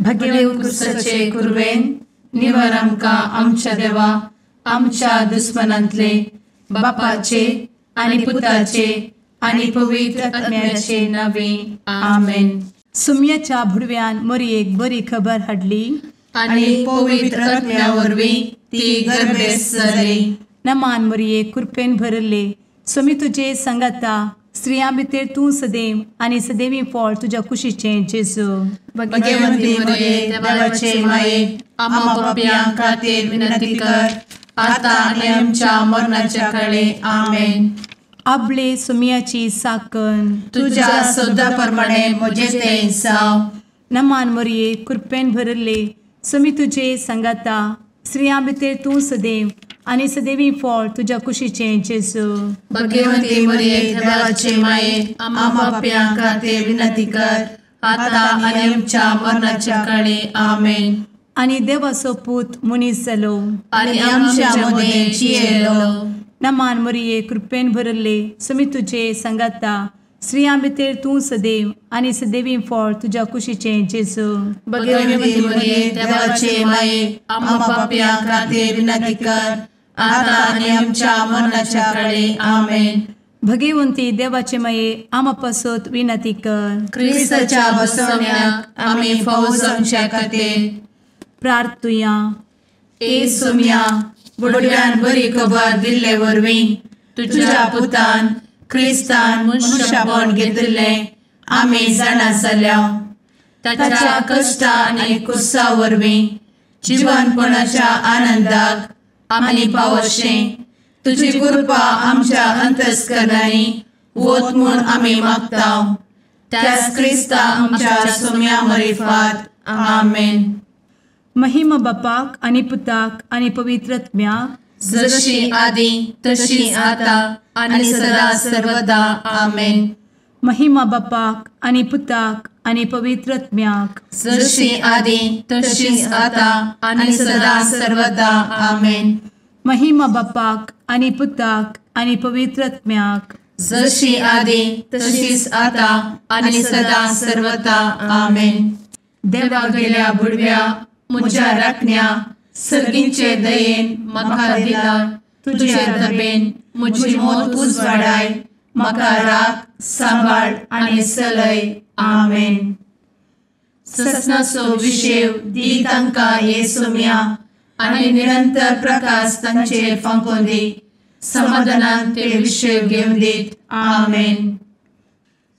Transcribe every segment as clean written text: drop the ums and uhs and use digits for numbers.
भगेव कुरवेन निवर आमकां आमच्या देवा आमच्या दुस्मनांतले बापाचे आनी पुताचे आनी पवित्र आत्म्याचे नावे आमेन. सुम्याच्या भुडव्यान मोरयेक बरी खबर हाडली आनी पवित्र आत्म्या वरवीं ती गर्भेस्त जाली. नमान मोरये, कृपेन भरले, स्वामी तुजे संगाता, स्त्रियां भितर तूं सदैव आनी सदैवी फळ तुज्या कुशीचें जेजू. भगवंती मोरये, देवाचे माये, आम्हा पापयां खातीर विनंती कर आता आनी आमच्या मरणाच्या काळे. आमेन. आपले सुम्याची साकन तुज्या सदा प्रमाणे म्हजें तें जावं. नमान मोरये, कृपेन भरले, स्वामी तुजे संगाता, स्त्रियां भितर तूं सदैव आनी सदैवी फळ तुज्या कुशीचें जेजू. भगवंती मोरये, देवाचे माये, आम्हा पापयां खातीर विनंती कर आता आनी आमच्या मरणाच्या काळे. आमेन. आनी देवाचो पूत मनीस जालो आनी आमच्या मदें जियेलो. नमान मोरये, कृपेन भरले, स्वामी तुजे संगाता, स्त्रियां भितर तूं सदैव आनी सदैवी फळ तुज्या कुशीचें जेजू. भगवंती मोरये, देवाचे माये, आम्हा पापयां खातीर विनंती कर आता आनी आमच्या मरणाच्या काळे. आमेन. भगवंती देवाचे माये, आम्हा पासत विनंती कर. क्रिस्ताच्या बसवण्याक आमी फावो जावच्या खातीर प्रार्थुया. ए सुम्या, बुडव्यान बरी खबर दिल्ले वरवीं तुज्या पुतान क्रिस्तान मनशापण घेतिल्लें आमी जाणा जाल्या. ताच्या कश्टा आनी कुसा वरवीं जिवनपणाच्या आनंदाक आमी पावशें तुजी कृपा आमच्या अंतस्करणांनी वत म्हूण आमी मागता. त्याच क्रिस्ता आमच्या सुम्या मरिफात. आमेन. महिमा बापाक आनी पुताक आनी पवित्र आत्म्याक, जशी आदी तशी आता आनी सदा सर्वदा. आमेन. महिमा बापाक आनी पुताक आनी पवित्र आत्म्याक, जशी आदी तशी आता आनी सदा सर्वदा. आमेन. महिमा बापाक आनी पुताक आनी पवित्र आत्म्याक, जशी आदी तशीच आता आनी सदा सर्वदा. आमेन. देवा गेल्या बुडव्या म्हज्या राखण्या सर्गींचे दयेन म्हाका दिला तुजे दबेन म्हजी मोत उजवाडाय, म्हाका राख सांबाळ आनी सलय. आमेन. ससनाचो विशेव दी तांकां हे सुम्या आनी निरंतर प्रकाश तांचेर फांकोवन दी, समाधानान ते विशेव घेवन दीत. आमेन.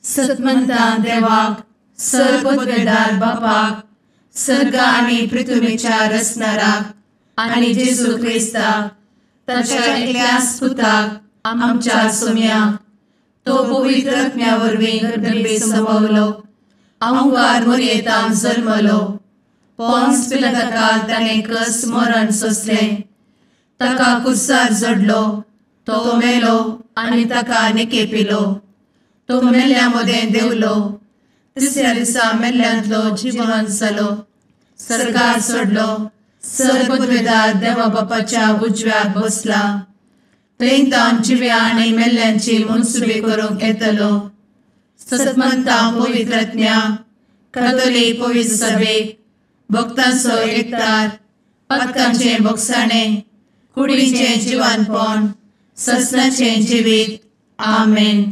सतमंता देवाक, सर्वपदवेदार बापाक, सर्ग आनी पृथ्वीच्या रचणाराक आनी जेजू क्रिस्ताक ताच्या एकल्याच पुताक आमच्या सुम्याक, तो पवित्र आत्म्या वरवीं गर्भे संभवलो, अहंकार मोरयेतान जल्मलो, पोन्स पिलाताकाल ताणें कस मरण सोंसलें, ताका कुर्सार जडलो, तो मेलो आनी ताका निकेपिलो, तो मेल्ल्या मदें देंवलो, तिसऱ्या दिसा मेल्ल्यांतलो जिवन जालो, सर्गार सोडलो, सर्वपदवेदार देवा बापाच्या उजव्याक बसला, थंय तावन जिव्या आनी मेल्ल्यांची मनसुबी करूंक येतलो. सतमंता पवित्र आत्म्या, कातोलीक पवित्र सभेक, भक्तांचो एकतार, पातकांचें भोगसाणें, कुडीचें जिवानपण, ससनाचें जिवीत. आमेन.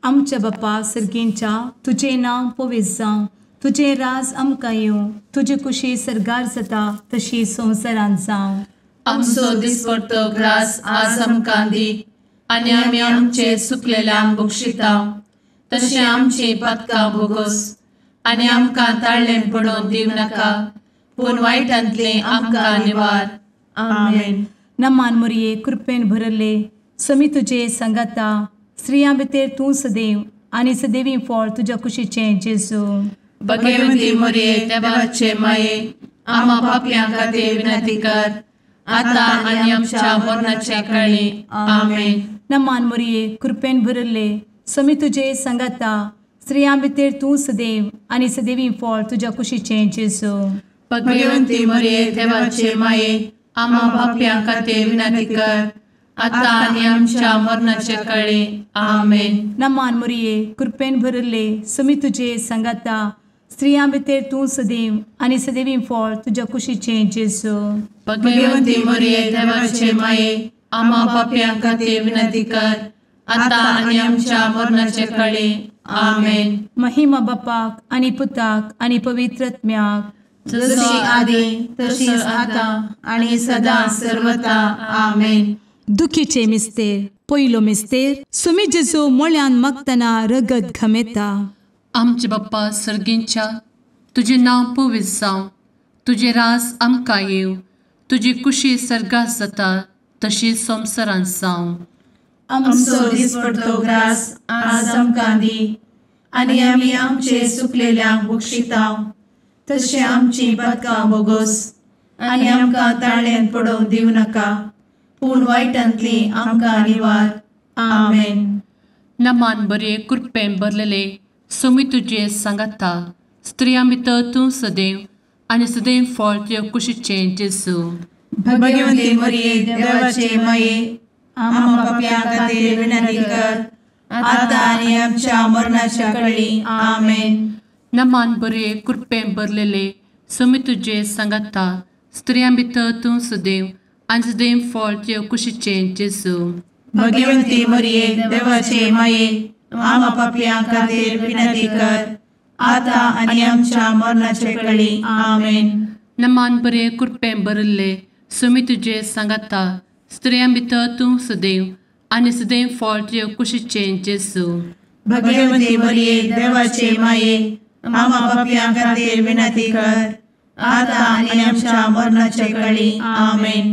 आमच्या बापा सर्गींच्या, तुजें नांव पवित्र जावं, तुजें राज आमकां येवं, तुजी कुशी सर्गार जाता तशी संवसारांत जावं. आमचो दिसपडतो ग्रास आज आमकां दी आनी आमी आमचे सुकलेल्यांक बक्षिता तशें आमची पातकां भोगोस आनी आमकां ताळ्ळें पडोवन दिवं नाका, पूण वायटांतलें आमकां निवार. आमेन. नमान मोरये, कृपेन भरले, स्वामी तुजे संगाता, स्त्रियां भितर तूं सदैव आनी सदैवी फळ तुज्या कुशीचें जेजू. भगवंती मोरये, देवाचे माये, आम्हा पापयां खातीर विनंती कर आता आनी आमच्या मरणाच्या काळी. आमेन. नमान मोरये, कृपेन भरले, स्वामी तुजे संगाता, स्त्रियां भितर तूं सदैव आनी सदैवी फळ तुज्या कुशीचें जेजू. भगवंती मोरये, देवाचे माये, आम्हा पापयां खातीर विनंती कर आता आनी आमच्या मरणाच्या काळी. आमेन. नमान मोरये, कृपेन भरले, स्वामी तुजे संगाता, स्त्रियां भितर तूं सदैव आनी सदैवी फळ तुज्या कुशीचें जेजू. भगवंती मरिये देवाचे माये, आम्हा पापयां खातीर विनंती कर, आतां आनी आमच्या मरणाचे कळे. आमेन. महिमा बापाक आनी पुताक आनी पवित्र आत्म्याक, जशी आदी तशीच आतां आनी सदां सर्वता. आमेन. दुखीचे मिस्तेर. पयलो मिस्तेर, सुमी जेजू मोळ्यान मागतना रगत घमेता. आमचे बाप्पा सर्गींच्या, तुजें नांव पवित्र जावं, तुजें रास आमकां येवं, तुजी कुशी सर्गात जाता तशी संवसारांत जावं. आमचो दिसपडतो ग्रास आज आमकां दी, आनी आमी आमचे सुकलेल्यांक बक्षिता तशें आमची पातकां बोगोस, आनी आमकां ताळ्यान पडोवंक दिवं नाका, पूण वायटांतली आमकां निवार. आमेन. नमान बरे कृपेन भरलेले सोमी तुजे सांगाता, स्त्रियां भितर तूं सदैव आनी सदैव फळ तुज्या कुशीचें जेजू. भगवंती मरिये देवाचे माये, आम्हा पापयां खातीर विनंती कर, आतां आनी आमच्या मरणाच्या कळी. आमेन. नमान बरे कृपेन भरलेले सोमी तुजे सांगाता, स्त्रियां भितर तूं सदैव आनी सदैव फळ तुज्या कुशीचें जेजू. भगवंती मरिये देवाचे माये, आम्हा पापयां खातीर विनंती कर, आतां आनी आमच्या मरणाचे कळी. आमेन. नमान बरे कृपेन भरिल्ले सोमी तुजे सांगाता, स्त्रियां भितर तूं सदैव आनी सदैव फळ तुज्या कुशीचें जेजू. भगवंती मरिये देवाचे माये, आम्हा पापयां खातीर विनंती कर, आतां आनी आमच्या मरणाचे कळी. आमेन.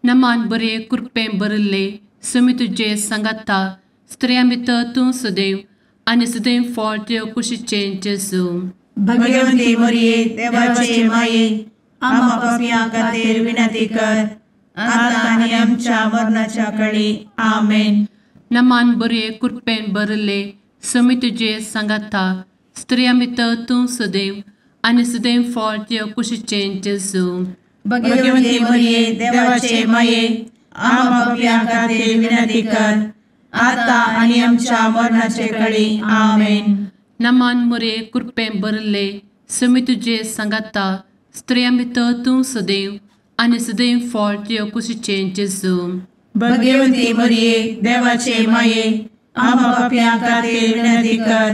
नमान बरे कृपेन भरिल्ले सोमी तुजे सांगाता, स्त्रियां भितर तूं सदैव आनी सदैव फळ तुज्या कुशीचें जेजू. भगवंती मरिये देवाचे माये, आम्हा पापयां खातीर विनंती कर, आतां आनी आमच्या मरणाच्या कळी. आमेन. नमान बरे कृपेन भरिल्ले सोमी तुजे सांगाता, स्त्रियां भितर तूं सदैव आनी सदैव फळ तुज्या कुशीचें जेजू. भगवंती मरिये देवाचे माये, आम्हा पापयां खातीर विनंती कर, आतां आनी आमच्या मरणाचे कळी. आमेन. नमान मरिये कृपेन भरिल्ले सोमी तुजे सांगाता, स्त्रियां भितर तूं सदैव आनी सदैव फळ तुज्या कुशीचें जेजू. भगवंती मरिये देवाचे माये, आम्हा पापयां खातीर विनंती कर,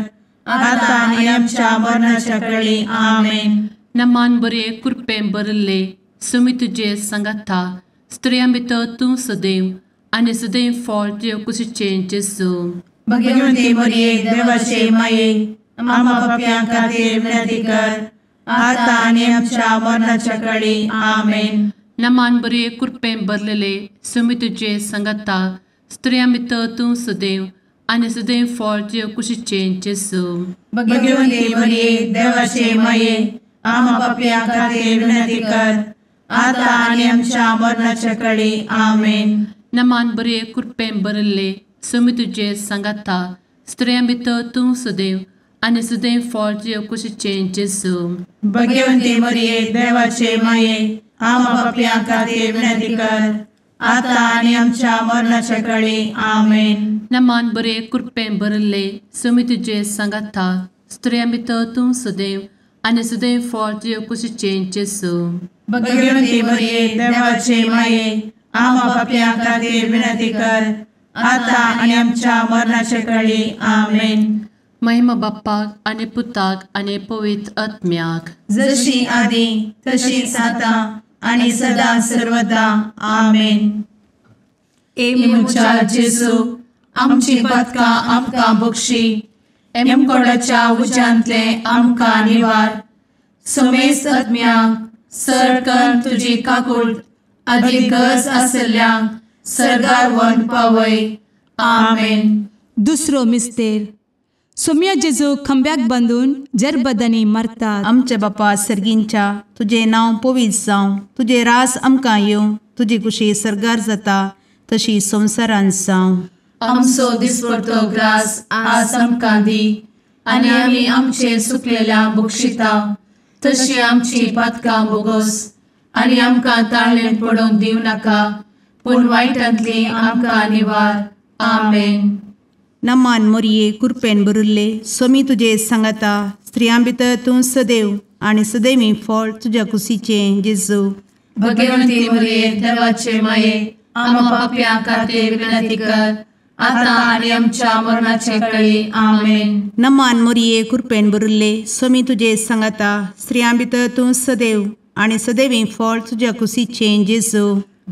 आतां आनी आमच्या मरणाच्या कळी. आमेन. नमान बरे कृपेन भरिल्ले सोमी तुजे सांगाता, स्त्रियां भितर तूं सदैव आनी सदैव फळ तुज्या कुशीचें जेजू. भगवंती मरिये देवाचे माये, आम्हा पापयां खातीर विनंती कर, आतां आनी आमच्या मरणाच्या कळी. आमेन. नमान बरे कृपेन भरलेले सोमी तुजे सांगाता, स्त्रियां भितर तूं सदैव आनी सदैव फळ तुज्या कुशीचें जेजू. भगवंती मरिये देवाचे माये, आम्हा पापयां खातीर विनंती कर, आतां आनी आमच्या मरणाच्या कळी. आमेन. नमान बरे कृपेन भरिल्ले सोमी तुजे सांगाता, स्त्रियां भितर तूं सदैव आनी सदैव फळ तुज्या कुशीचें जेजू. भगवंती मरिये देवाचे माये, आम्हा पापयां खातीर विनंती कर, आतां आनी आमच्या मरणाच्या कळी. आमेन. नमान बरे कृपेन भरिल्ले सोमी तुजे सांगाता, स्त्रियां भितर तूं सदैव आनी सदैव फळ तुज्या कुशीचें जेजू. भगवंती मरिये देवाचे माये, आम्हा पापयां खातीर विनंती कर, आतां आनी आमच्या मरणाचे कळी. आमेन. महिमा बाप्पाक आनी पुताक आनी पवित्र आत्म्याक, जशी आदी तशीच आतां आनी सदां सर्वदा. आमेन. ए म्हज्या जेजू, आमची पातकां आमकां बक्षी, एमकोडाच्या उज्यांतले आमकां निवार, समेस्त आत्म्यांक सर तुजी काकूट आदी गरज आसल्ल्यांक सर्गार व्हरून पावय. आमेन. दुसरो मिस्तेर, सोम्या जेजू खंब्याक बांदून जरबदांनी मारतात. आमच्या बापा सर्गींच्या, तुजें नांव पवित्र जावं, तुजें रास आमकां येवं, तुजी कुशी सर्गार जाता तशी संवसारांत जावं. आमचो दिसपडतो ग्रास आज आमकां दी, आनी आमी आमचे सुकलेल्या बक्षिता तशी आमची पातकां बोगोस, आनी आमकां ताळ्ळेन पडोवंक दिवं नाका, पूण वायटांतली आमकां निवार. आमेन. नमान मोरये कृपेन भरिल्ले सोमी तुजे सांगाता, स्त्रियां भितर तूं सदैव आनी सदैवी फळ तुज्या कुशीचें जेजू। भगवंती मरिये देवाचे माये आम्हा पाप्यां खातीर विनंती कर आता आनी आमच्या मरणाचे वेळी। आमेन। नमान मरिये कृपेन भरिल्ले स्वामी तुजे सांगाता स्त्रियां भितर तूं सदैव आनी सदैवी फळ तुज्या कुशीचें जेजू।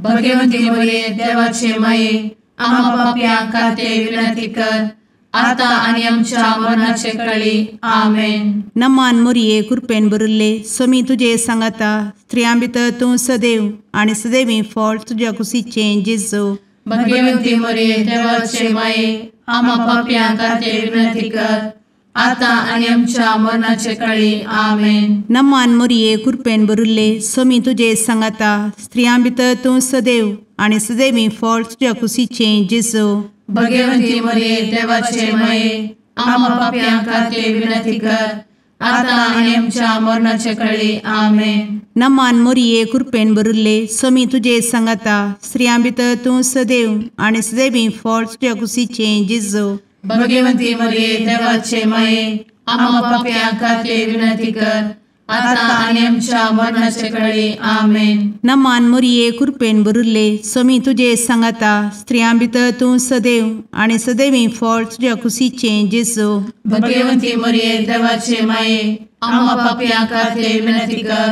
भगवंती मरिये देवाचे माये आम्हा पाप्यां खातीर विनंती कर आता आनी आमच्या मरणाचे वेळी। आमेन। नमान मरिये कृपेन भरिल्ले स्वामी तुजे सांगाता स्त्रियां भितर तूं सदैव आनी सदैवी फळ तुज्या कुशीचें जेजू। भगवंती मरिये देवाचे माये आम्हा पाप्यां खातीर विनंती कर आता आनी आमच्या मरणाचे वेळी। आमेन। नमान मरिये कृपेन भरिल्ले स्वामी तुजे सांगाता स्त्रियां भितर तूं सदैव आनी सदैवी फळ तुज्या कुशीचें जेजू। भगवंती मरिये देवाचे माये आम्हा पाप्यां खातीर विनंती कर आता आनी आमच्या मरणाचे वेळी। आमेन। नमान मरिये कृपेन भरिल्ले स्वामी तुजे सांगाता स्त्रियां भितर तूं सदैव आनी सदैवी फळ तुज्या कुशीचें जेजू। भगवंती मरिये देवाचे माये आम्हा पाप्यां खातीर विनंती कर आता आनी आमच्या मरणाचे वेळी। आमेन। नमान मरिये कृपेन भरिल्ले स्वामी तुजे सांगाता स्त्रियां भितर तूं सदैव आनी सदैवी फळ तुज्या कुशीचें जेजू। भगवंती मरिये देवाचे माये आम्हा पाप्यां खातीर विनंती कर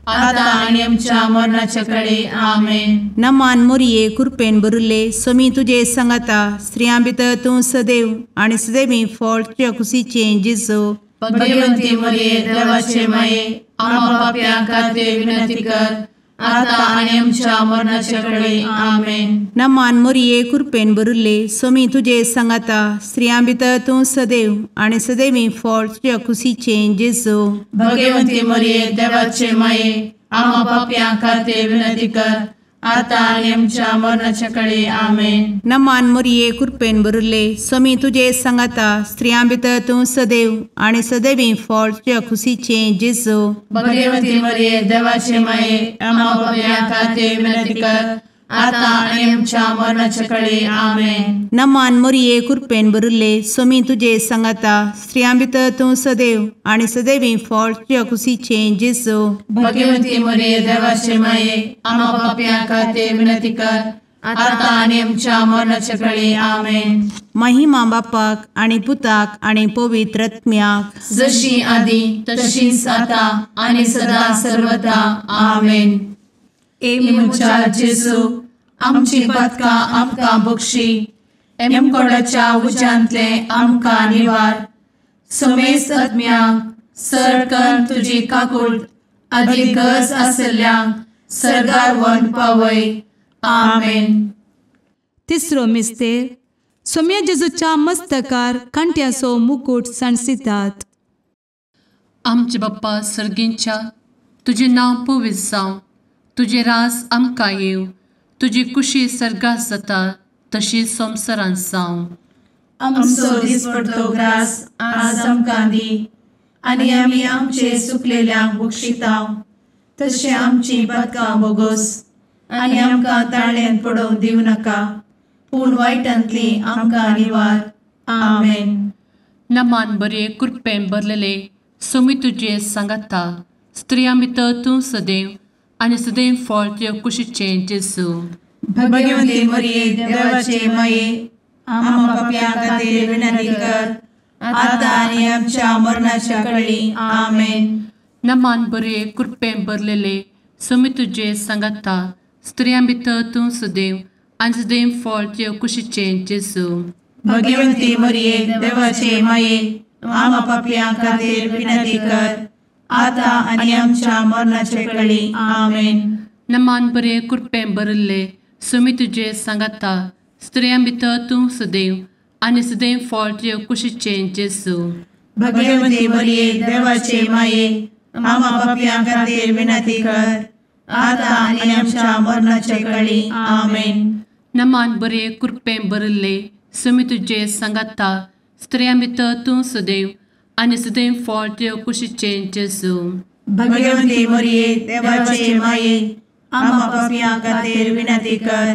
आता आनी आमच्या मरणाचे वेळी। आमेन। नमान मरिये कृपेन भरिल्ले स्वामी तुजे सांगाता स्त्रियां भितर तूं सदैव आनी सदैवी फळ तुज्या कुशीचें जेजू। भगवंती मरिये देवाचे माये आम्हा पाप्यां खातीर विनंती कर आता आनी आमच्या मरणाचे वेळी। आमेन। नमान मरिये कृपेन भरिल्ले स्वामी तुजे सांगाता स्त्रियां भितर तूं सदैव आनी सदैवी फळ तुज्या कुशीचें जेजू। भगवंती मरिये देवाचे माये आम्हा पाप्यां खातीर विनंती कर आता आनी आमच्या मरणाचे वेळी। आमेन। नमान मरिये कृपेन भरिल्ले स्वामी तुजे सांगाता स्त्रियां भितर तूं सदैव आनी सदैवी फळ तुज्या कुशीचें जेजू। भगवंती मरिये देवाचे माये आम्हा पाप्यां खातीर विनंती कर आता आनी आमच्या मरणाचे वेळी। आमेन। नमान मरिये कृपेन भरिल्ले स्वामी तुजे सांगाता स्त्रियां भितर तूं सदैव आनी सदैवी फळ तुज्या कुशीचें जेजू। भगवंती मरिये देवाचे माये आम्हा पाप्यां खातीर विनंती कर आता आनी आमच्या मरणाचे वेळी। आमेन। महिमा बापाक आनी पुताक आनी पवित्र आत्म्याक जशी आदी तशीच आता आनी सदा सर्वदा। आमेन। ए म्हज्या जेजू आमची पातकां आमकां बक्षी एमकोडाच्या उज्यांतले आमकां निवार समेस्त आत्म्यांक सरकन तुजी काकूट आदी गरज आसल्ल्यांक सर्गार व्हरून पावय। आमेन। तिसरो मिस्तेर सोम्या जेजूच्या मस्तकार कांट्याचो मुकूट सांडसितात। आमचे बाप्पा सर्गींच्या तुजें नांव पवित्र जावं, तुजें राज आमकां येवं, तुजी कुशी सर्गात जाता तशी संवसारांत जावं। आमचो दिसपडतो ग्रास आज आमकां दी आनी आमी आमचे सुकलेल्यांक बक्षिता तशें आमची पातकां बोगोस आनी आमकां ताळ्यान पडोवंक दिवं नाका पूण वायटांतली आमकां निवार। आमेन। नमान बरे कृपेन भरलेले स्वामी तुजे सांगाता स्त्रियां भितर तूं सदैव आनी सदैव फळ तुज्या कुशीचें जेजू। भगवंती मरिये देवाचे माये आम्हा पाप्यां खातीर विनंती कर आता आनी आमच्या मरणाच्या वेळी। आमेन। नमान बरे कृपेन भरलेले स्वामी तुजे सांगाता स्त्रियां भितर तूं सदैव आनी सदैव फळ तुज्या कुशीचें जेजू। भगवंती मरिये देवाचे माये आम्हा पाप्यां खातीर विनंती कर आता आनी आमच्या मरणाचे वेळी। आमेन। नमान बरे कृपेन भरिल्ले स्वामी तुजे सांगाता स्त्रियां भितर तूं सदैव आनी सदैव फळ तुज्या कुशीचें जेजू। भगवंती मरिये देवाचे माये आम्हा पाप्यां खातीर विनंती कर आता आनी आमच्या मरणाचे वेळी। आमेन। नमान बरे कृपेन भरिल्ले स्वामी तुजे सांगाता स्त्रियां भितर तूं सदैव आनी सदैव फळ तुज्या कुशीचें जेजू। भगवंती मरिये देवाचे माये आम्हा पाप्यां खातीर विनंती कर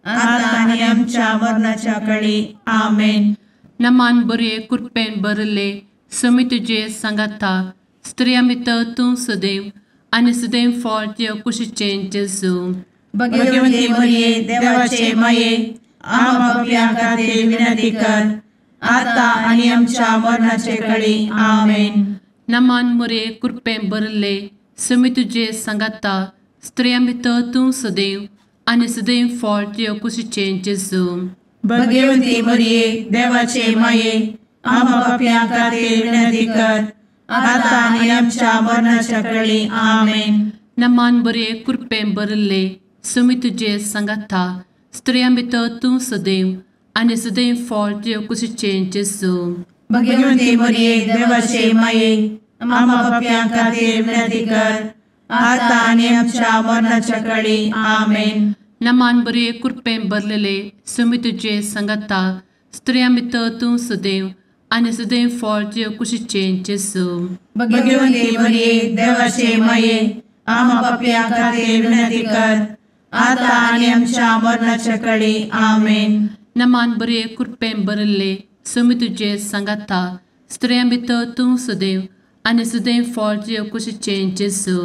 आता आनी आमच्या मरणाच्या वेळी। आमेन। नमान बरे कृपेन भरिल्ले समी तुजे सांगाता स्त्रियां भितर तूं सदैव आनी सदैव फळ तुज्या कुशीचें जेजू. भगवती मरिये देवाचे माये आम्हा पाप्यां खातीर विनंती कर आता आनी आमच्या मरणाचे कळी. आमेन. नमान मोरये कृपेन भरिल्ले समी तुजे सांगाता स्त्रियां भितर तूं सदैव आनी सदैव फळ तुज्या कुशीचें जेजू. भगवती मरिये देवाचे माये आम्हा पाप्यां खातीर विनंती कर आता आनी आमच्या मरणाच्या कळी. आमेन. नमान बरे कृपेन भरिल्ले समी तुजे सांगाता स्त्रियां भितर तूं सदैव आनी सदैव फळ तुज्या कुशीचें जेजू. भगवती मरिये देवाचे माये आम्हा पाप्यां खातीर विनंती कर आता आनी आमच्या मरणाच्या कळी. आमेन. नमान बरे कृपेन भरलेले समी तुजे सांगाता स्त्रियां भितर तूं सदैव आनी सदैव फळ तुज्या कुशीचें जेजू. भगवती मरिये देवाचे माये आम्हा पाप्यां खातीर विनंती कर आता आनी आमच्या मरणाच्या कळी. आमेन. नमान बरे कृपेन भरिल्ले समी तुजे सांगाता स्त्रियां भितर तूं सदैव आनी सदैव फळ तुज्या कुशीचें जेजू.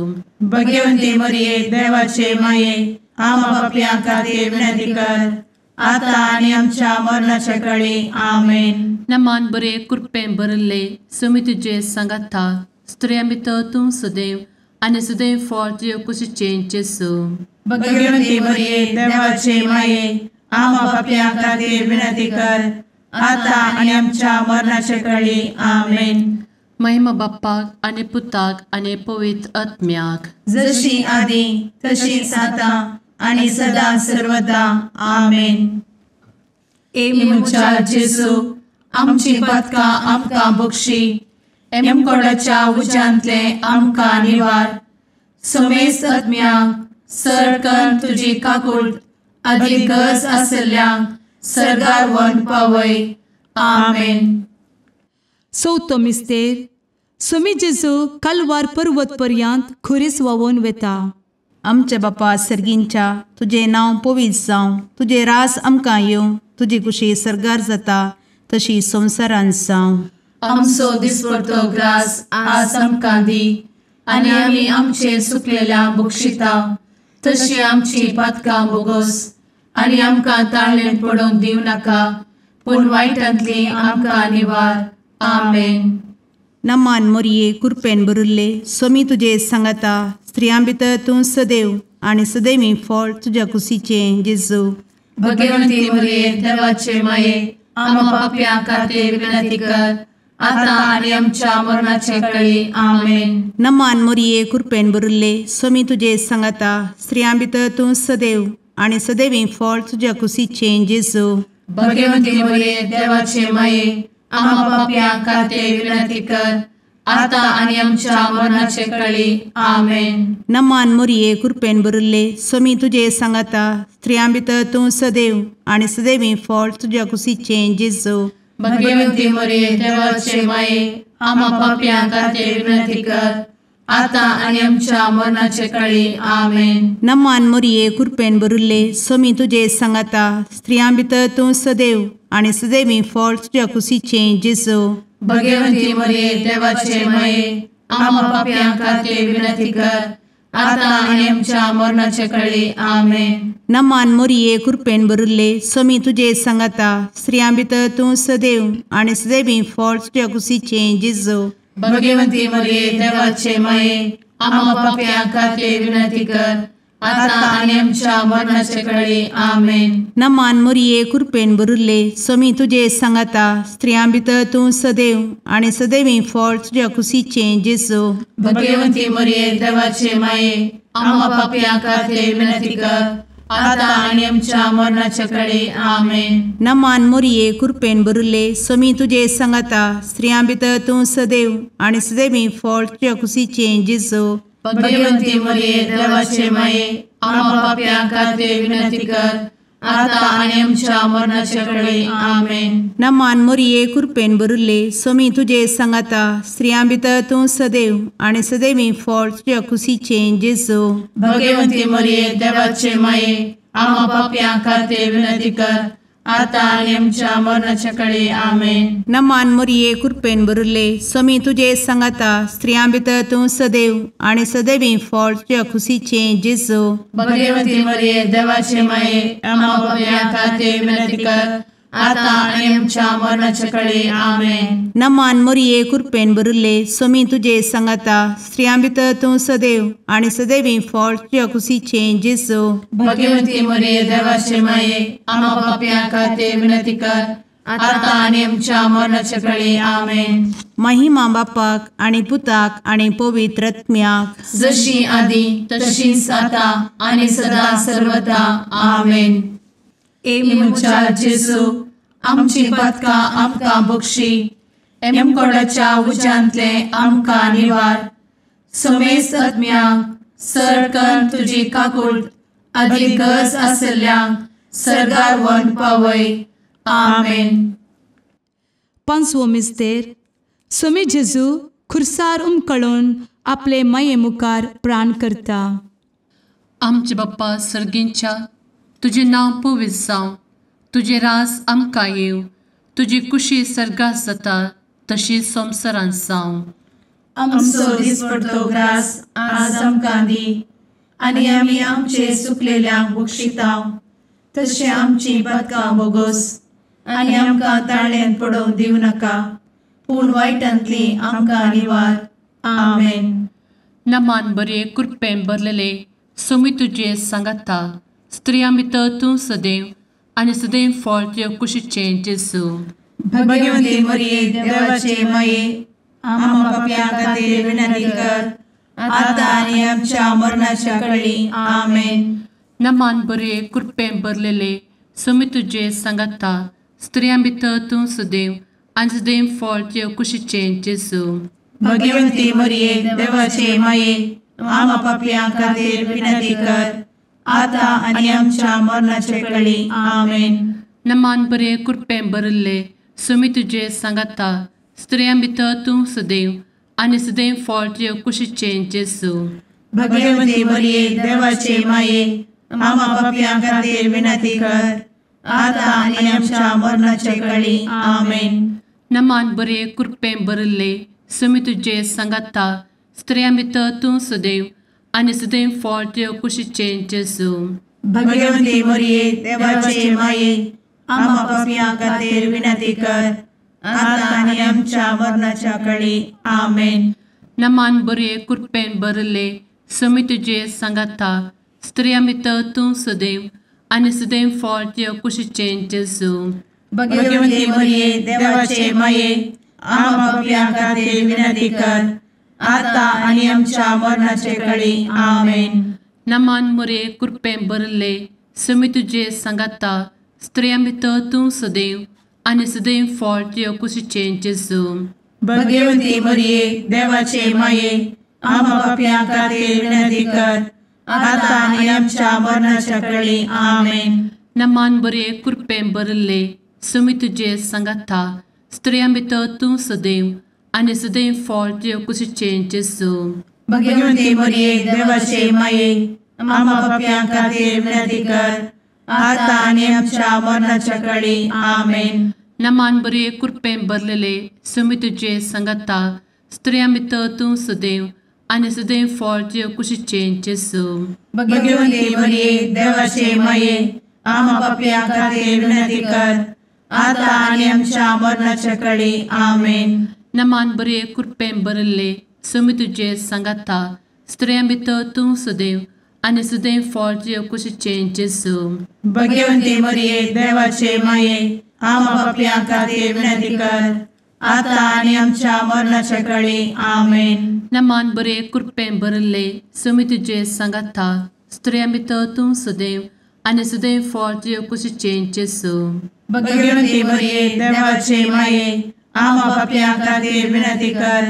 भगवती मरिये देवाचे माये आम्हा पाप्यां खातीर विनंती कर आता आनी आमच्या मरणाच्या कळी. आमेन. नमान बरे कृपेन भरिल्ले समी तुजे सांगाता स्त्रियां भितर तूं सदैव आनी सदैव फळ तुज्या कुशीचें जेजू. भगवती मरिये देवाचे माये आम्हा पाप्यां खातीर विनंती कर आता आनी आमच्या मरणाच्या कळी. आमेन. महिमा बाप्पाक आनी पुताक आनी पवित्र आत्म्याक, जशी आदी तशीच आता आनी सदा सर्वदा. आमेन. ए म्हज्या जेजू आमची पातकां आमकां बक्षी, एमकोडाच्या उज्यांतले आमकां निवार, समेस्त आत्म्यांक सरकन तुजी काकूट आदी गरज आसल्ल्यांक सर्गार व्हरून पावय. आमेन. चवथो मिस्तेर सुमी जेजू कालवार पर्वत पर्यंत खुरीस व्हांवून वेता. आमच्या बापा सर्गींच्या तुजें नांव पवित्र जावं, तुजें राज आमकां येवं, तुजी कुशी सर्गार जाता तशी संवसारांत जावं. आमचो दिसपडतो ग्रास आज आमकां दी आनी आमी आमचे सुकलेल्या बक्षिता तशी आमची पातकां बोगोस आनी आमकां ताळेन पडोवंक दिवं नाका, पूण वायटांतली आमकां निवार. आमेन. नमान मोरये कृपेन भरिल्ले सोमी तुजे सांगाता स्त्रियां भितर तूं सदैव आनी सदैवी फळ तुज्या कुशीचें जेजू. भगवंती मोरये देवाचे माये आम्हा पाप्यां खातीर विनंती कर आता आनी आमच्या मरणाचे कळी. आमेन. नमान मोरये कृपेन भरिल्ले सोमी तुजे सांगाता स्त्रियां भितर तूं सदैव आनी सदैवी फळ तुज्या कुशीचें जेजू. भगवंती मोरये देवाचे माये आम्हा पाप्यां खातीर विनंती कर आता आनी आमच्या मरणाचे कळी. आमेन. नमान मोरये कृपेन भरिल्ले सोमी तुजे सांगाता स्त्रियां भितर तूं सदैव आनी सदैवी फळ तुज्या कुशीचें जेजू. भगवंती मोरये देवाचे माये आम्हा पाप्यां खातीर विनंती कर आता आनी आमच्या मरणाचे कळी. आमेन. नमान मोरये कृपेन भरिल्ले सोमी तुजे सांगाता स्त्रियां भितर तूं सदैव आनी सदैवी फळ तुज्या कुशीचें जेजू. भगवंती मोरये देवाचे माये आम्हा पाप्यां खातीर विनंती कर आता आनी आमच्या मरणाचे कळी. आमेन. नमान मोरये कृपेन भरिल्ले सोमी तुजे सांगाता स्त्रियां भितर तूं सदैव आनी सदैवी फळ तुज्या कुशीचें जेजू. भगवंती मोरये देवाचे माये आम्हा पाप्यां खातीर विनंती कर आता आनी आमच्या मरणाचे कळी. आमेन. नमान मोरये कृपेन भरिल्ले सोमी तुजे सांगाता स्त्रियां भितर तूं सदैव आनी सदैवी फळ तुज्या कुशीचें जेजू. भगवंती मोरये देवाचे माये आम्हा पाप्यां खातीर विनंती कर आता आनी आमच्या मरणाचे कळी. आमेन. नमान मोरये कृपेन भरिल्ले सोमी तुजे सांगाता स्त्रियां भितर तूं सदैव आनी सदैवी फळ तुज्या कुशीचें जेजू. भगवंती मोरये देवाचे माये आम्हा पाप्यां खातीर विनंती कर आता आनी आमच्या मरणाचे कळी. आमेन. नमान मोरये कृपेन भरिल्ले सोमी तुजे सांगाता स्त्रियां भितर तूं सदैव आनी सदैवी फळ तुज्या कुशीचें जेजू. भगवंती मोरये देवाचे माये आम्हा पाप्यां खातीर विनंती कर आतां आनी आमच्या मरणाच्या कळे आमेन. नमान मोरये कृपेन भरिल्ले स्वामी तुजे सांगाता स्त्रियां भितर तूं सदैव आनी सदैवी फळ तुज्या खुशीचें जेजू. भगवती मरिये देवाचे माये आम्हा पाप्यां खातीर विनंती कर आतां आनी आमच्या मरणाच्या कळे आमेन. नमान मोरये कृपेन भरिल्ले स्वामी तुजे सांगाता स्त्रियां भितर तूं सदैव आनी सदैवी फळ तुज्या खुशीचें जेजू. भगवती मरिये देवाचे माये आम्हा पाप्यां खातीर विनंती कर आतां आनी आमच्या मरणाच्या कळे आमेन. महिमा बापाक आनी पुताक आनी पवित्र आत्म्याक जशी आदी तशीच आतां आनी सदा सर्वदा आमेन. ए म्हज्या जेजू आमची पातकां आमकां बक्षी एमकोडाच्या उज्यांतले आमकां निवार समेस्त आत्म्यांक सरकन तुजी काकूट आदी गरज आशिल्ल्यांक सर्गार व्हरून पावय आमेन. पांचवो मिस्तेर स्वामी जेजू खुर्सार उमकळून आपले माये मुखार प्राण करता. आमचे बाप्पा सर्गींच्या तुजें नांव पवित्र जावं, तुजें राज आमकां येवं, तुजी कुशी सर्गात जाता तशी संवसारांत जावं. आमचो दिसपडतो ग्रास आज आमकां दी आनी आमी आमचे चुकलेल्यांक बक्षिता तशें आमची पातकां बोगोस आनी आमकां ताळ्यांत पडोवंक दिवं नाका पूण वायटांतली आमकां निवार आमेन. नमान बरे कृपेन भरलेले स्वामी तुजे सांगाता स्त्रियां भितर तूं सदैव आनी सदैव फळ तुज्या कुशीचें जेजू. भगवती मरिये देवाचे माये आम्हा पाप्यां खातीर विनंती कर आतां आनी आमच्या मरणाच्या कळी आमेन. नमान बरे कृपेन भरलेले स्वामी तुजे सांगाता स्त्रियां भितर तूं सदैव आनी सदैव फळ तुज्या कुशीचें जेजू. भगवती मरिये देवाचे माये आम्हा पाप्यां खातीर विनंती कर आतां आनी आमच्या मरणाच्या कळी आमेन. नमान बरे कृपेन भरिल्ले स्वामी तुजे सांगाता स्त्रियां भितर तूं सदैव आनी सदैव फळ तुज्या कुशीचें जेजू. भगवती मरिये देवाचे माये आम्हा पाप्यां खातीर विनंती कर आतां आनी आमच्या मरणाच्या कळी आमेन. नमान बरे कृपेन भरिल्ले स्वामी तुजे सांगाता स्त्रियां भितर तूं सदैव आनी सदैव फळ तुज्या कुशीचें जेजू. भगवती मरिये देवाचे माये आम्हा पाप्यां खातीर विनंती कर आतां आनी आमच्या मरणाच्या कळी आमेन. नमान बरे कृपेन भरिल्ले स्वामी तुजे सांगाता स्त्रियां भितर तूं सदैव आनी सदैव फळ तुज्या कुशीचें जेजू. भगवती मरिये देवाचे माये आम्हा पाप्यां खातीर विनंती कर आतां आनी आमच्या मरणाचे कळी आमेन. नमान मरिये कृपेन भरिल्ले स्वामी तुजे सांगाता स्त्रियां भितर तूं सदैव आनी सदैव फळ तुज्या कुशीचें जेजू. भगवती मरिये देवाचे माये आम्हा पाप्यां खातीर विनंती कर आतां आनी आमच्या मरणाच्या कळी आमेन. नमान बरे कृपेन भरिल्ले स्वामी तुजे सांगाता स्त्रियां भितर तूं सदैव आनी सदैव फळ तुज्या कुशीचें जेजू. भगवती मरिये देवाचे माये आम्हा पाप्यां खातीर विनंती कर आतां आनी आमच्या मरणाच्या कळी आमेन. नमान बरे कृपेन भरलेले स्वामी तुजे सांगाता स्त्रियां भितर तूं सदैव आनी सदैव फळ तुज्या कुशीचें जेजू. भगवती मरिये देवाचे माये आम्हा पाप्यां खातीर विनंती कर आतां आनी आमच्या मरणाच्या कळी आमेन. नमान बरे कृपेन भरिल्ले स्वामी तुजे सांगाता स्त्रियां भितर तूं सदैव आनी सदैव फळ तुज्या कुशीचें जेजू. भगवती मरिये देवाचे माये आम्हा पाप्यां खातीर विनंती कर आतां आनी आमच्या मरणाच्या कळी आमेन. नमान बरे कृपेन भरिल्ले स्वामी तुजे सांगाता स्त्रियां भितर तूं सदैव आनी सदैव फळ तुज्या कुशीचें जेजू. भगवती मरिये देवाचे माये आम्हा पाप्यां खातीर विनंती कर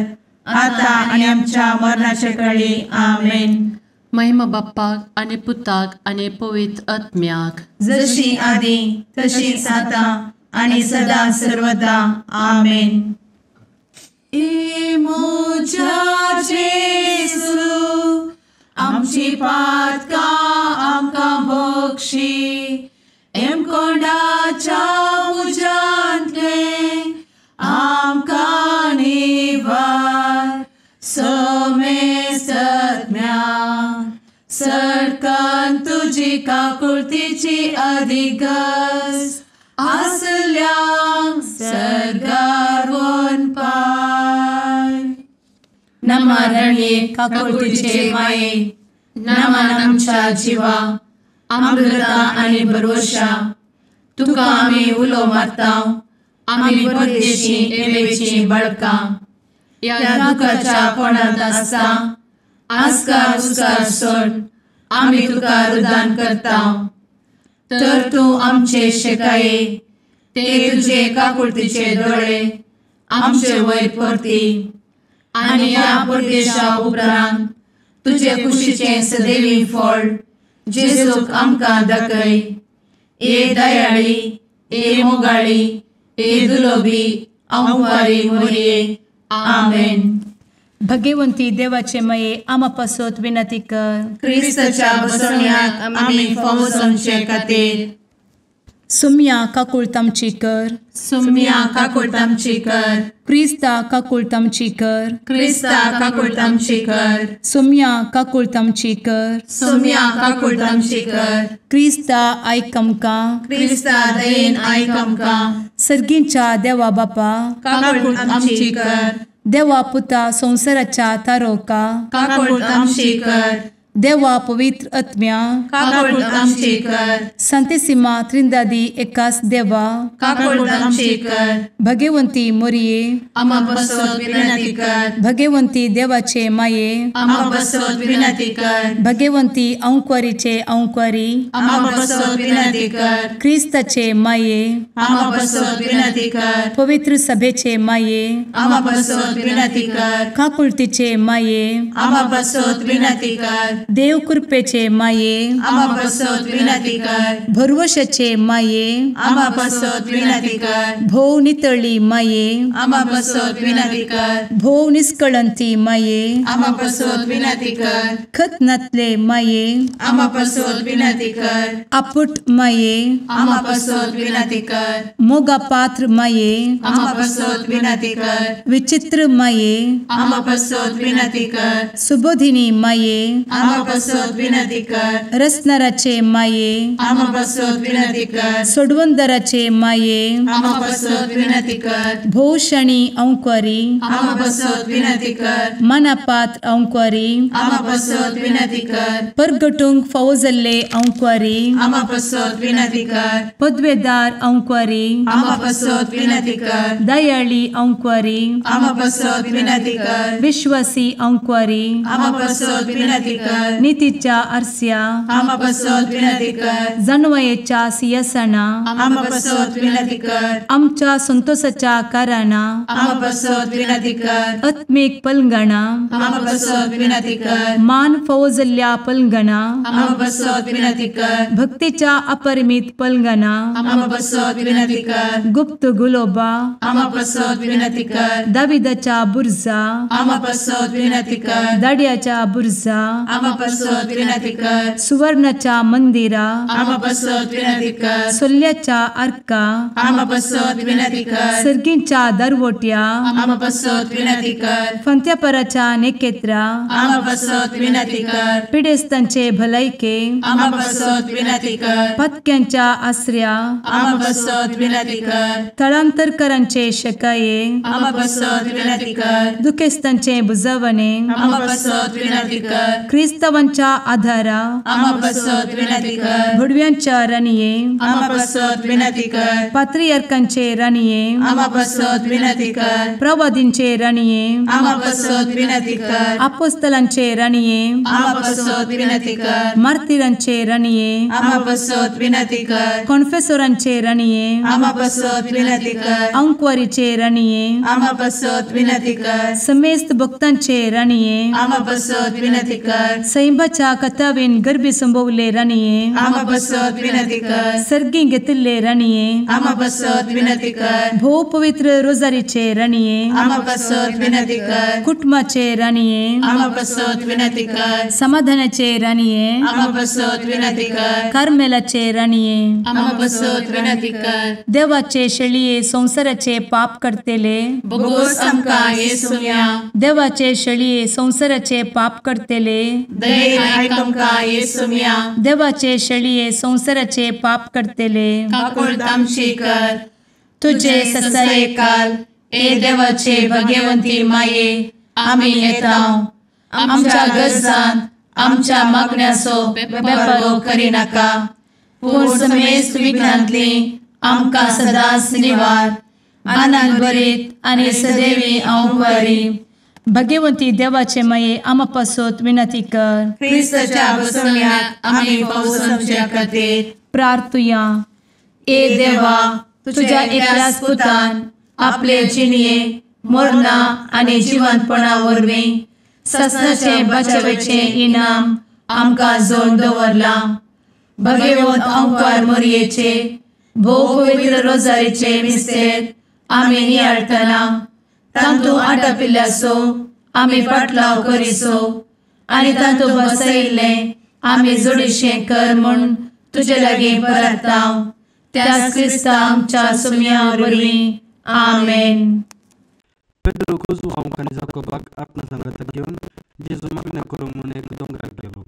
आतां आनी आमच्या मरणाच्या कळी आमेन. महिमा बाप्पाक आनी पुताक आनी पवित्र आत्म्याक जशी आदी तशीच आतां आनी सदा सर्वदा आमेन. ए म्हज्या जेजू आमची पातकां आमकां बक्षी एमकोंडाच्या तुजी काकुळतीची अधिगस आसल्यांक सर्गार वनपाय. नमा रणये काकुळतीचे माये, नमन आमच्या जिवा, अमृता आनी भरवशा, तुका आमी उलो मारता, आमी परदेशी एवेची बळकां, ह्या दुखाच्या कोणांत आसता आस्कार उस्कार सोड आमी तुका रुदान करता. तर तूं आमचे शेकाये ते तुजे काकुळतीचे दोळे आमचे वयर परती आनी ह्या परदेशा उपरांत तुजे कुशीचें सदैवी फळ जेजूक आमकां दाखय. ए दयाळी, ए मोगाळी, ए दुलोबी अंवारी मोरये. आमेन. भगवंती देवाचे मये आमा पासत विनंती कर. क्रिस्ताच्या बसवण्याक आमी फावो जावचे खातीर. सुम्या काकुळत आमची कर. सुम्या काकुळत आमची कर. क्रिस्ता काकुळत आमची कर. क्रिस्ता काकुळत आमची कर. सुम्या काकुळत आमची कर. सुम्या काकुळत आमची कर. क्रिस्ता आयक आमकां. क्रिस्ता दयेन आयक आमकां. सर्गींच्या देवा बापा काकुळत आमची कर. देवा पुता संवसाराच्या तारोका काकुळत आमची कर. देवा पवित्र आत्म्या काकुळत आमची कर. संतेसिमा त्रिंदादी एकास देवा काकुळत आमची कर. भगवंती मोरये आमा पासत विनंती कर. भगवंती देवाचे माये आमा पासत विनंती कर. भगवंती अंकुरीचे अंकुरी आमा पासत विनंती कर. क्रिस्ताचे माये आमा पासत विनंती कर. पवित्र सभेचे माये आमा पासत विनंती कर. काकुळतीचे माये आमा पासत विनंती कर. देव कृपेचे माये आमा पासत विनंती कर. भरवशाचे माये आमा पासत विनंती कर. भोव नितळी माये आमा पासत विनंती कर. भोव निष्कळंती माये आमा पासत विनंती कर. खत नातले माये आमा पासत विनंती कर. आपुट माये आमा पासत विनंती कर. मोगा पात्र माये आमा पासत विनंती कर. विचित्र माये आमा पासत विनंती कर. सुबोधिनी माये आमा पासत विनंती कर. रसनाराचे माये आमा पासत विनंती कर. सोडवंदराचे माये आमा पासत विनंती कर. भोवशणी अंकुरी आमा पासत विनंती कर. मनापात्र अंकुरी आमा पासत विनंती कर. परगटूंक फावो जाल्ले अंकुरी आमा पासत विनंती कर. पदवेदार अंकुरी आमा पासत विनंती कर. दयाळी अंकुरी आमा पासत विनंती कर. विश्वासी अंकुरी आमा पासत विनंती कर. नितीच्या आरस्या आमा पासत विनंती कर. जानवयेच्या सिंहासना आमा पासत विनंती कर. आमच्या संतोषाच्या कारणा आमा पासत विनंती कर. आत्मीक पलंगणा आमा पासत विनंती कर. मान फावो जाल्ल्या पलंगणा आमा पासत विनंती कर. भक्तीच्या अपरिमित पलंगणा आमा पासत विनंती कर. गुप्त गुलोबा आमा पासत विनंती कर. दाविदाच्या बुर्जा आमा पासत विनंती कर. दाड्याच्या बुर्जा आमा पासत विनंती कर. सुवर्णाच्या मंदिरा आमा पासत विनंती कर. सोल्ल्याच्या आर्का आमा पासत विनंती कर. सर्गींच्या दरवट्या आमा पासत विनंती कर. फंत्यापराच्या नेकेत्रा आमा पासत विनंती कर. पिडेस्तांचे भलायके आमा पासत विनंती कर. पत्क्यांच्या आसऱ्या आमा पासत विनंती कर. थळांतरकरांचे शकाये आमा पासत विनंती कर. दुखेस्तांचे बुजवणे आमा पासत विनंती कर. क्रिस्तावांच्या आधारा आमा पासत विनंती कर. भुडव्यांच्या राणये आमा पासत विनंती कर. पात्रियार्कांचे राणये आमा पासत विनंती कर. प्रवादींचे राणये आमा पासत विनंती कर. अपोस्तलांचे राणये आमा पासत विनंती कर. मार्तिरांचे राणये आमा पासत विनंती कर. कॉन्फेसोरांचे राणये आमा पासत विनंती कर. अंकुवारीचे राणये आमा पासत विनंती कर. समेस्त भक्तांचे राणये आमा पासत विनंती कर. सैंबाच्या कथावेन गर्भी संभवले राणये आमा पासत विनंती कर. सर्गी घेतिल्ले राणये आमा पासत विनंती कर. भोव पवित्र रोजारीचे राणये आमा पासत विनंती कर. कुटुंबाचे राणये आमा पासत विनंती कर. समाधानाचे राणये आमा पासत विनंती कर. कार्मेलाचे राणये आमा पासत विनंती कर. देवाचे शेळये संवसाराचे पाप करतेले बोगोस आमकां येसुम्या देवाचे शेळये संवसाराचे पाप करतेले दयेन आयक आमकां येसुम्या। देवाचे शेळये संवसाराचे पाप करतले काकुळट आमची कर। तुजे ससायेकाल ए देवाचे भगवंती माये आमी येता आमच्या गरजान आमच्या मागण्याचो बेपर्वो करिनाका पूण समेस्त विघ्नांतली आमकां सदांच निवार। आनंद भरीत आनी सदैवी अंवकारी भगवंती देवाचे माये आमा पासत विनंती कर। क्रिस्ताच्या बसवण्याक आमी पावसाच्या खातीर प्रार्थुया। ए देवा तुझ्या एकल्याच पुतान आपले जिणये मरणा आनी जिवंतपणा वरवीं ससनाचे बचावेचे इनाम आमकां जोडून दवरलां। भगवंत अंकार मोरयेचे भोव पवित्र रोजारीचे मिस्तेर आमी नियाळटना तांतू आटापिल्ल्याचो आमी पाटलाव करिसो आनी तांतू बसयिल्लें आमी जोडीशें कर म्हूण तुजे लागीं परता त्याच क्रिस्ता आमच्या सुम्या वरवीं आमेन। पेद्रू कोजुआंक आनी जाकोबाक आपणा सांगाता घेवन जेजू मागण्या करूंक म्हूण एक दोंगराक गेलो।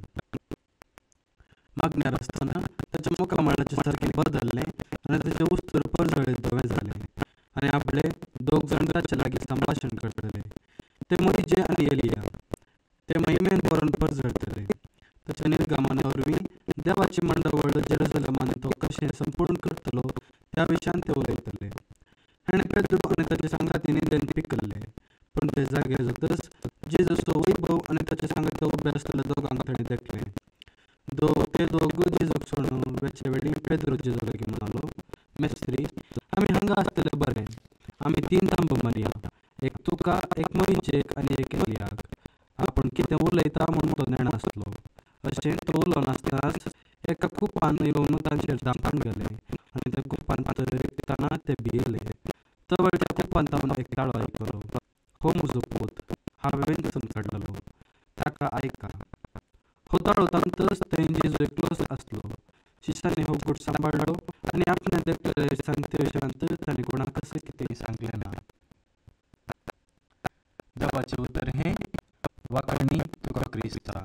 मागण्यार आसतना ताच्या मुखामळाचें सारकें बदल्लें आनी ताचें उस्तर परजळीत धवें जालें आनी आपले दोग जाण ताचे लागीं संभाशण करतले। ते मोहिजे आनी एलिया ते महिमेन भरून परजळटले। ताच्या निर्गमना वरवीं देवाची मंडवळ जेरुसलेमान तो कशें संपूर्ण करतलो त्या विशयान ते उलयतले। हाणें पेद्रू आनी ताचे सांगाती न्हिदेन पिकल्ले पूण ते जागे जातच जेजूचो वैभव आनी ताचे सांगाती उबे आसलेल्या दोगांक ताणें देखलें। ते दोग जेजूक सोडून वेचे वेळी पेद्रू जेजू लागीं म्हणालो, मेस्त्री आमी हांगा आसतले बरें, आमी तीन तांबो मारया, एक तुका, एक मोहिजेक आनी एक एलियाक। आपूण कितें उलयता म्हूण तो नेणासलो। अशें तो उलोवनासतनाच एका कुपान येवन तांचेर धांपून गेलें आनी त्या कुपान रिगतना ते भियेले। तवळ त्या कुपान तावन एक ताळो आयकलो, हो म्हजो पूत, हांवें वेंचून काडलेलो, ताका आयका। हो ताळो तांतच थंय जेजू एकलोच आसलो। शिश्यांनी हो गूट सांबाळ्ळो आनी आपणें देखलेले सांगते विशयांत ताणें कोणाकच कितेंय सांगलें ना। देवाचें उतर हें वाखाणी तुका क्रिस्ता।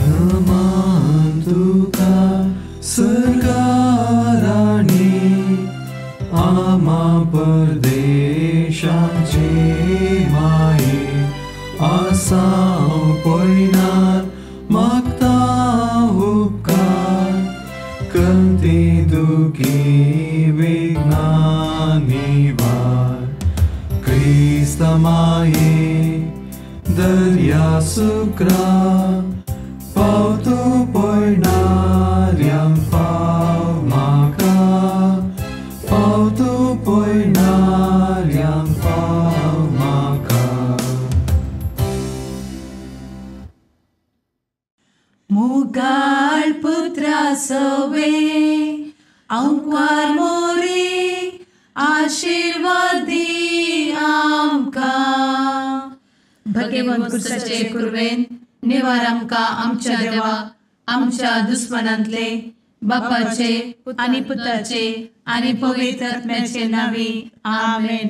नमान तुका सरकाराणी आमा परदेशाचे माये आसाव पयनार मागता उपकार कंती दुखी विघ्ना निवार क्रिस्त माये दर्या सुक्रा पावतो पयणाऱ्यांक पाव म्हाका पावतो पयणाऱ्यांक पाव म्हाका। मुगाळ पुत्रा सवे अंकार मोरे आशीर्वाद दी आमकां। भगवंत क्रिस्ताचे कुरवेन निवार आमकां आमच्या देवा आमच्या दुस्मनांतले बापाचे आनी पुताचे आनी पवित्र आत्म्याचे नांवी आमेन।